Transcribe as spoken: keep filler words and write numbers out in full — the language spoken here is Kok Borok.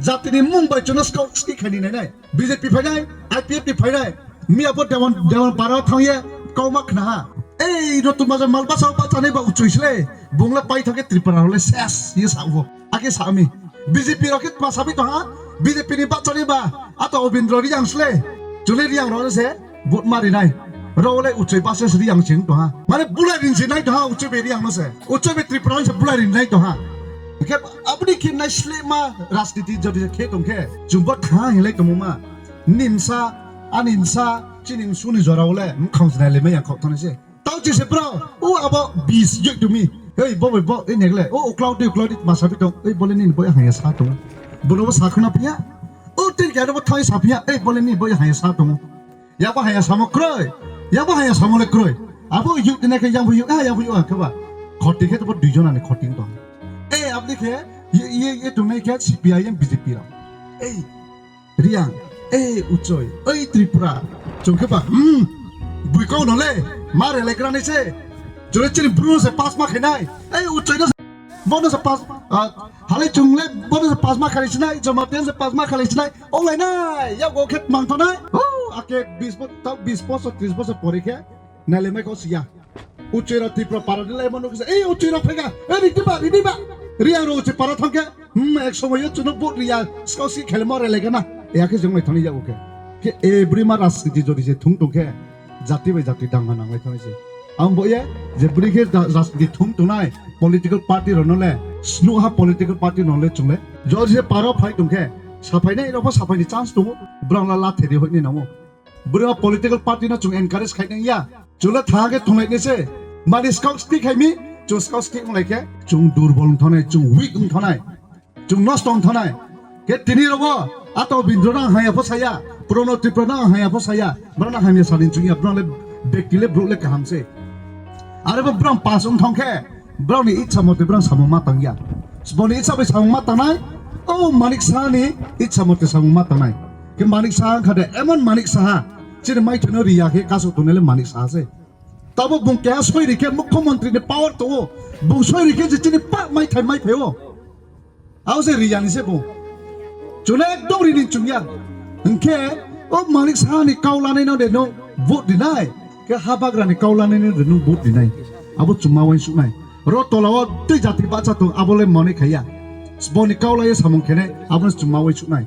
Jatini mung bai chwngno skok ski khaini nainai. B J P phainai, I P F ni phainai. Miya bo Dewan, Dewan Para thangye kauma khna ha. Ei, Rotu Majan Malbasa o bachanai ba uchui sle. Bungla pai thangke Tripura role ses, ye sa ubo. Ake sa mi. B J P rok khe tma sabi tong ha. B J P ni bachanai ba. Ato Obindro Riyang sle. Chule Riyang rok se. Vote ma rinai. Role uchoi bases Riyang sing to ha. Mane bulai rin sinai to ha uchoi be Riyang no se. Uchoi be Tripura se bulai rin nai to ha. Ke abni khin nai sle ma rajniti jodi khe tong khe. Jumbo tha hinlai to ma. Nimsa, animsa, chini suni jora ole mkhang sinai le mai yang khok thani se. Tau chi se bro. O abo bis yoi to mi. Ei bo bo ei negle. O cloud di cloud di masa bi tong. Ei bole ni bo haya sa tong. Bono bo sa khna pia. O tin ga bo thai sa pia. Ei bole ni bo haya sa tong. Yabo haya samo kroi. Yabo haya samo le kroi. Abo yuk ne ke yabo yuk, ah, yabo yuk, ah, keba. Khoti khe to bo dui jona ni khoti to. Eh, abni khe, ye, ye, ye tunai khe C P I M B J P ra. Eh, Riyang, eh, Uchoi, eh, Tripura. Chung khe ba, hmm, bui kau no le, ma re le gra ni se. Jore chini bru se pas ma khe nai. Eh, Uchoi no se, bono se pas, ah, halai chung le, bono se pas ma khe nai sinai, Jamatia se pas ma khe nai sinai. Onglai nai, yago khe mangthanai. Oh, ake bis bo, tau bis bosor, tris bosor pore khe, naile mai kau siya. Uchira Tripura para ni lai mano kisa. Ei, uchira phega. Ei, riti ba, riti ba. Riya ro uchi para thangke. Hmm, ek somoy yo chuno bo riya. Skau si khele mo rele gana. Ya khe jong mai thani yago khe. Khe e bri ma rajniti jodi se thung tong khe. Jati bai jati dangma nang lai thani se. Ang bo ye, je bri khe da-, rajniti thung tongnai. Political party rok no le. Snu ha political party no le chung le. Jodi se para phai tong khe. Saphai nai rok pho saphai ni chance tongo. Brang la la theri hoi ni namo. Bwrwi o political party no chwng encourage khai nang ya. Chwla thang khe thunglai nai se. Mani skok skik khai mi, chwng skok skik wng lai khe, chwng durbol wng thonai, chwng weak wng thonai, chwng nosto wng thonai. Khe tini rogo, ato Bindro no ang haya pho saya, Prono Tripura no ang haya pho saya, bwrano hamya sani chwng ya, bwrano le bekti le bwrwi le kaham se. Are bo bwrang pass wng thong khe, bwrangni itsa mote bwrang samung ma tang ya. Boni itsa bai samung ma tangnai, o Manik Saha ni itsa mote samung ma tangnai. Khe Manik Saha wngkha de, emon Manik Saha, chini maithai no riya khe kasu tongnai le Manik Saha se. Tabo bung keha soi rikhe mukhyamantri ni power tongo, bung soi rikhe je chini pa maithai mai phaio. Abo se riyani se bo. Chwla ekdom rini chwngya. Hwnkhe o Manik Saha ni kau lanai no de no vote rinai. Khe habagra ni kau lanai no de no vote rinai. Abo chuma uansuknai. Ro tola o tei jati bacha tong abo le mani khaiya. Boni kau laiya samung khenai abo no chuma uansuknai.